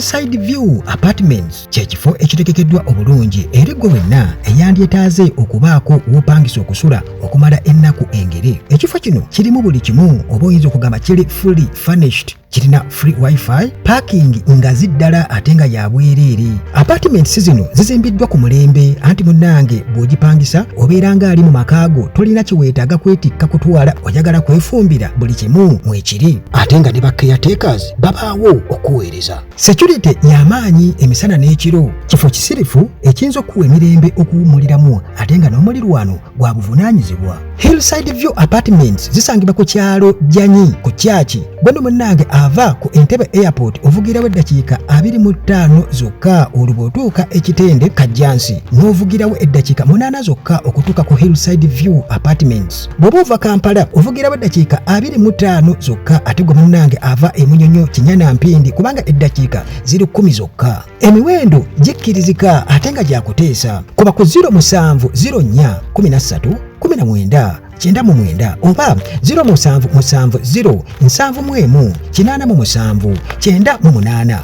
Hillside View Apartments kye kifo ekitegekeddwa obulungi eri ggwe wenna eyandyetaaze okubaako w'opangisa okusula okumala ennaku engere. Ekifo kino kirimu buli kimu oba oyinza okugamba kiri fully furnished. Kirina free wifi, parking ngazi ddala ate nga ya bwereere. Apartments zino zizimbiddwa ku mulembe anti munnange bw'ogipangisa obeera ng'ali mu maka go, tolina kye weetaaga kwetikka kutwala, oyagala kwefumbira buli kimu mwekiri ate nga ne ba caretakers babaawo okuweereza. Security y'amaanyi emisana n'ekiro. Kifo kisirifu ekiyinza okukuwa emirembe okuwummuliramu ate nga n'omulirwano gwa buvunaanyizibwa. Hillside View Apartments zisangibwa ku kyalo Jjanyi ku Kyaki. Gweno munnange ava ku Entebbe Airport ovugirawo eddakiika 25 zokka, olwo bw'otuuka e Kitende Kajjansi n'ovugirawo eddakiika 8 zokka okutuuka ku Hillside View Apartments. Bw'oba ova Kampala ovugirawo eddakiika 25 zokka, ate gwe munnange ava e Munyonyo Kinyana Mpindi kubanga eddakiika ziri 10 zokka. Emiwendo gikkirizika ate nga gyakuteesa. Kuba ku 07 04 13 19 99 oba 07 70 71 87 98.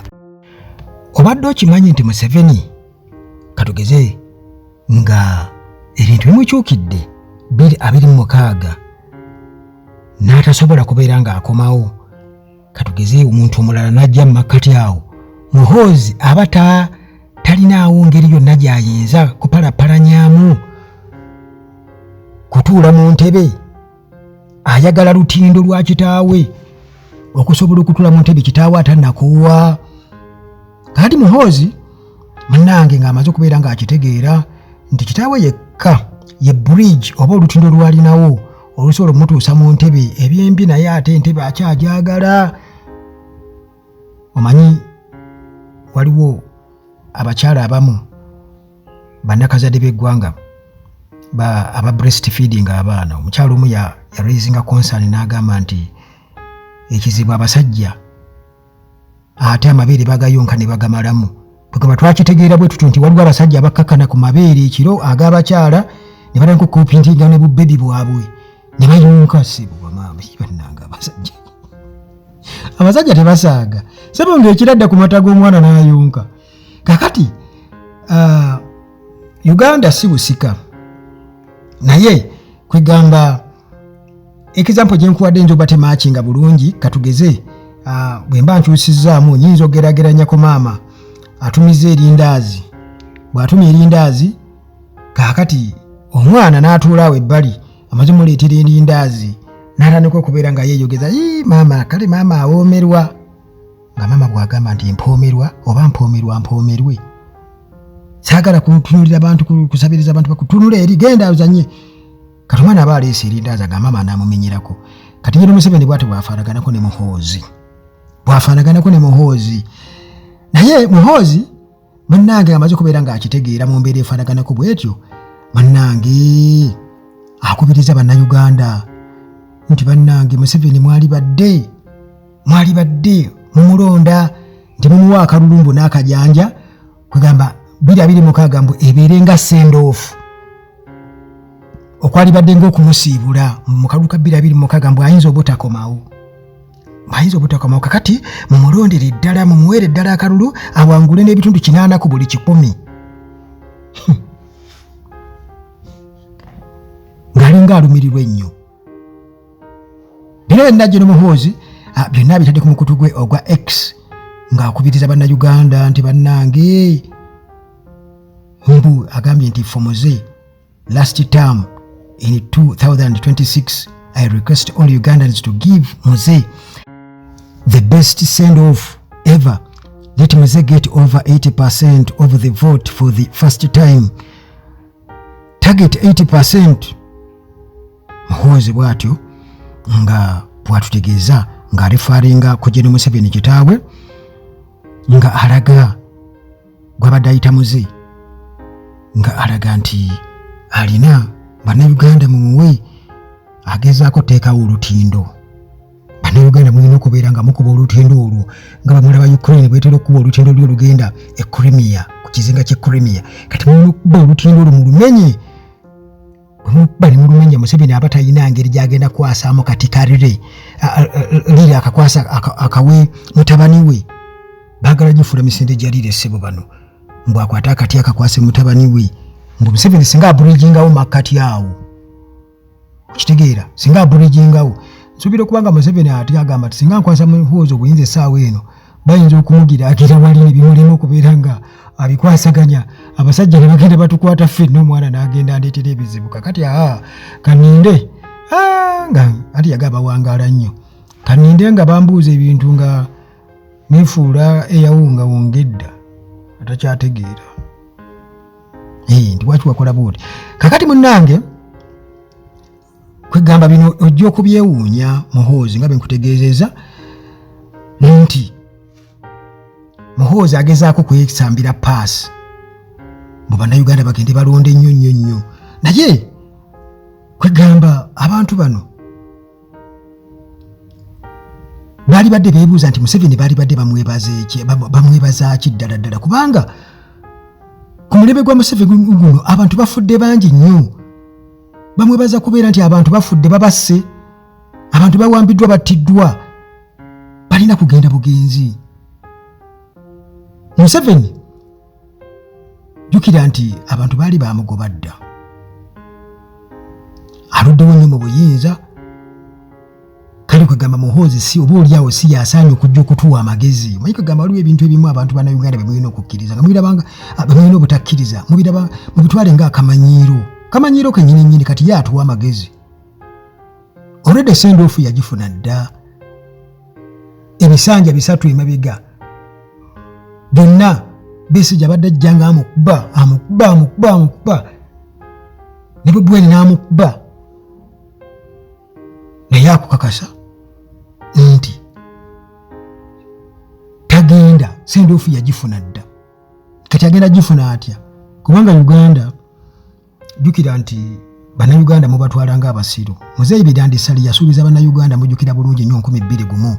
Obadde okimanyi nti Museveni katugeze nga ebintu bimukyukidde 2026 n'atasobola kubeera ng'akomawo, katugeze omuntu omulala n'ajja mu makkati awo, Muhoozi aba talinaawo ngeri yonna gy'ayinza kupalapalanyaamu kutuula mu ntebe. Ayagala lutindo lwa kitaawe okusobola okutuula mu ntebe kitaawe atannakoowa. Kakati Muhoozi munnange ng'amaze okubeera ng'akitegeera nti kitaawe yekka ye bridge oba olutindo lwalinawo olusobola okumutuusa mu ntebe, ebyembi naye ate entebe akyagyagala. Omanyi waliwo abakyala abamu bannakazadde b'eggwanga aba breast feeding abaana. Omukyala omu ya raisinga concern n'agamba nti ekizibu abasajja ate amabeere bagayonka ne bagamalamu. Tugamba twakitegeera bwe tutyo nti waliwo abasajja abakkakkana ku mabeere ekiro ag'abakyala ne batandika okupintinga ne bubebi bwabwe ne bayonka. Sebo bamaama bannange, abasajja tebasaaga sebo, ng'ekiradda ku mata g'omwana n'ayonka. Kakati Uganda si busika, naye kwegamba example gye nkuwadde njoba temakinga bulungi. Katugeze bwe mba nkyusizaamu nyinza okugerageranya ku maama atumiza erindaazi. Bw'atumya erindaazi, kaakati omwana n'atuula awo ebbali, amaze muleetera erindaazi n'atandika okubeera nga yeeyogeza, "Ii, maama, kale maama awoomerwa," nga maama bw'agamba nti mpoomerwa oba mpoomerwa mpoomerwe, saagala kutunulira bantu, kusabiriza abantu, bakutunula eri, genda ozanye. Kati omwana aba aleese erindaazi aga maama anaamumenyerako. Kati nyina Museveni bw'atyo bw'afaanaganako ne Muhoozi, bw'afaanaganako ne Muhoozi. Naye Muhoozi munnange amaze okubeera ng'akitegeera mu mbeera efaanaganako bw'etyo, munnange akubiriza Bannayuganda nti bannange Museveni mwali badde mumulonda nti mumuwa akalulumbu n'akajanja, kwegamba 2026 mbu ebeere nga send off, okwali badde ng'okumusiibula mu kalulu ka 2026, mbu ayinza obutakomawo, ayinza obutakomawo. Kakati mumulondere ddala, mumuweere ddala akalulu awangule n'ebitundu 80 ku buli 100, ng'alinga alumirirwa ennyo. Bino byonna Gen Muhoozi byonna abitadde ku mukutu gwe ogwa X ng'akubiriza Bannayuganda nti bannange, mbu agambye nti, "For Mzee last term in 2026, I request all Ugandans to give Mzee the best send off ever. Let Mzee get over 80% of the vote for the first time. Target 80%." Muhoozi bw'atyo nga bw'atutegeeza ng'areferringa ku Gen Museveni kitaawe, nga alaga gw'abadde ayita Mzee, nga alaga nti alina Bannayuganda mumuwe, agezaako teekawo olutindo. Bannayuganda mulina okubeera nga mukuba olutindo olwo nga bamulaba Ukraine bwetera okukuba olutindo luli olugenda e Crimea, ku kizinga ky'e Crimea. Kati mulina okukuba olutindo olwo mulumenye. Bwe mukuba ne mulumenya, Museveni aba talina ngeri gy'agenda kukwasaamu kati karire liri akakwasa akawe mutabani we. Baagala Baagala gifuula misinde gya liire ssebo bano. Mbu akwate akati akakwase mutabani we. Mbu Museveni singa aburijingawo makkati awo. Okitegeera? Singa aburijingawo. Nsuubira okuba nga Museveni ate agamba nti singa nkwasa Muhoozi obuyinza essaawa eno bayinza okumugiraagira wali ne bimulema okubeera nga abikwasaganya abasajja ne bagenda batukwata ffenna omwana n'agenda andeetera ebizibu. Kakati aa kaninde nga anti yagamba bawangaala nnyo kaninde nga bambuuza ebintu nga nefuula eyawungawunga edda atakyategeera nti waki wakola bwoti. Kakati munnange kwegamba bino ojja okubyewuunya Muhoozi nga bwe nkutegeezezza nti Muhoozi agezaako kwesambira paasi mbu bannayuganda bagende balonde nnyo nnyo nnyo, naye kwegamba abantu bano baali badde beebuuza nti Museveni baali badde bamwebaza ki ddala ddala, kubanga ku mulembe gwa Museveni guno abantu bafudde bangi nnyo. Bamwebaza kubeera nti abantu bafudde, babasse, abantu bawambiddwa, battiddwa, balina kugenda bugenzi. Museveni jjukira nti abantu baali bamugoba dda, aluddewo nnyo mu buyinza. Kale kwegamba Muhoozi si oba oliawo si yasaanye okujja okutuwa amagezi. Omanyi kwegamba waliwo ebintu ebimu abantu bannayuganda bye mulina okukkiriza nga mubirabanga bye mulina obutakkiriza, mubiraba mubitwale nga akamanyiiro, kamanyiiro kennyini nnyini. Kati ye atuwa amagezi already sendoofu yagifuna dda ebisanja 3 emabega byonna. Besigye abadde ajja nga amukuba amukuba amukuba amukuba ne Bobi Wine n'amukuba, naye akukakasa nti tagenda sendoofu yagifuna dda. Kati agenda gifuna atya? Kubanga Uganda jjukira nti bannayuganda mubatwala ng'abasiru. Muzeeyi Bidandi Ssali yasuubiza bannayuganda, mujjukira bulungi nnyo 2001,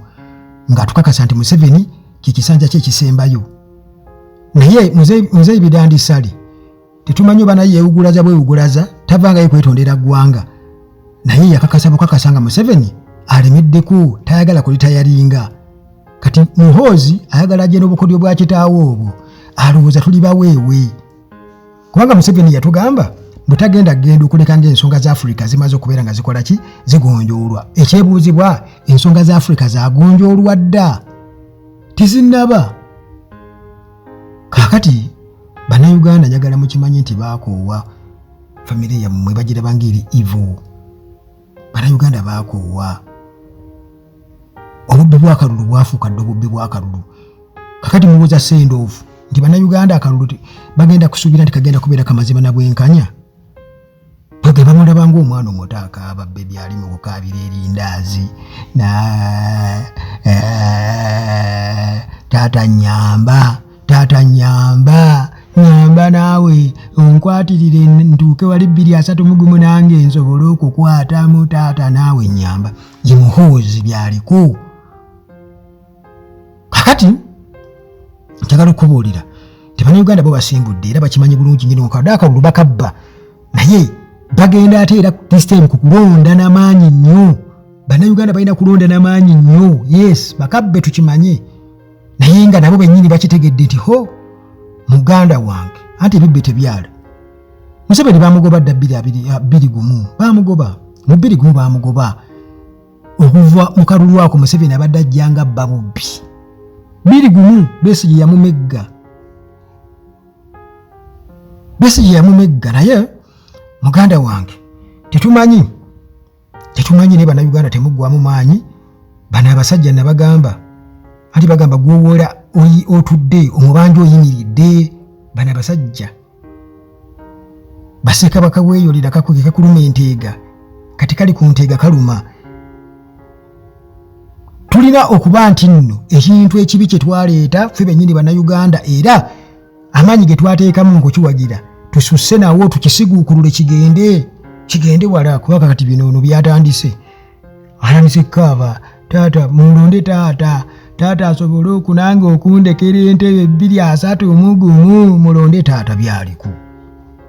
ng'atukakasa nti Museveni kye kisanja kye ekisembayo. Naye Muzeeyi Bidandi Ssali tetumanyi oba naye yeewugulaza bwewugulaza, tavangayo kwetondera ggwanga, naye yakakasa bukakasa nga Museveni alemeddeko, tayagala kulitayalinga. Kati Muhoozi ayagala ajje n'obukodyo bwa kitaawe obwo, alowooza tuli baweewe, kubanga Museveni yatugamba butagenda genda okuleka ng'ensonga za Afirika zimaze okubeera nga zikola ki, zigonjoolwa. Ekyebuuzibwa, ensonga za Afirika zagonjoolwa dda? Tizinnaba. Kaakati bannayuganda njagala mukimanye nti baakoowa famire yammwe, bagiraba ng'eri evil. Bannayuganda baakoowa obubbi bw'akalulu, bwafuuka dda obubbi bw'akalulu. Kakati mubuuza sendoofu nti bannayuganda akalulu bagenda kusuubira nti kagenda kubeera kamazima na bwenkanya? Bwe bamulaba ng'omwana omuto akaaba, bebi ali mu kukaabira erindaazi na taata nyamba, taata nyamba, nyamba naawe onkwatirire ntuuke wali 2031 nange nsobole okukwatamu, taata naawe nyamba. Ye Muhoozi byaliko. Kakati njagala okukubuulira nti bannayuganda bo basimbudde era bakimanyi bulungi nnyo nkadde akalulu bakabba, naye bagenda ate era this time ku kulonda n'amaanyi nnyo. Bannayuganda balina kulonda n'amaanyi nnyo. Yes, bakabbe tukimanye, naye nga nabo bennyini bakitegedde nti ho muganda wange, anti ebibbe tebyala. Museveni bamugoba dda 2021, bamugoba mu 21, bamugoba okuva mu kalulu ako. Museveni abadde ajja nga bba bubbi 21. Besigye yamumegga, Besigye yamumegga, naye muganda wange tetumanyi, tetumanyi. Naye bannayuganda temuggwamu maanyi. Bano abasajja nabagamba anti bagamba gwowoola otudde omubanja oyimiridde. Bano abasajja bassekabaka weeyolera kakuge kakuluma enteega, kati kali ku nteega kaluma. Tulina okuba nti nno ekintu ekibi kye twaleeta ffe bennyini bannayuganda era amaanyi ge twateekamu nkukiwagira tususse nawo, tukisiguukulule kigende, kigende wala, kuba kati bino ono byatandise, atandise kukaaba taata mulonde, taata, taata asobole okunange okundekera entebe 2031, mulonde taata. Byaliku.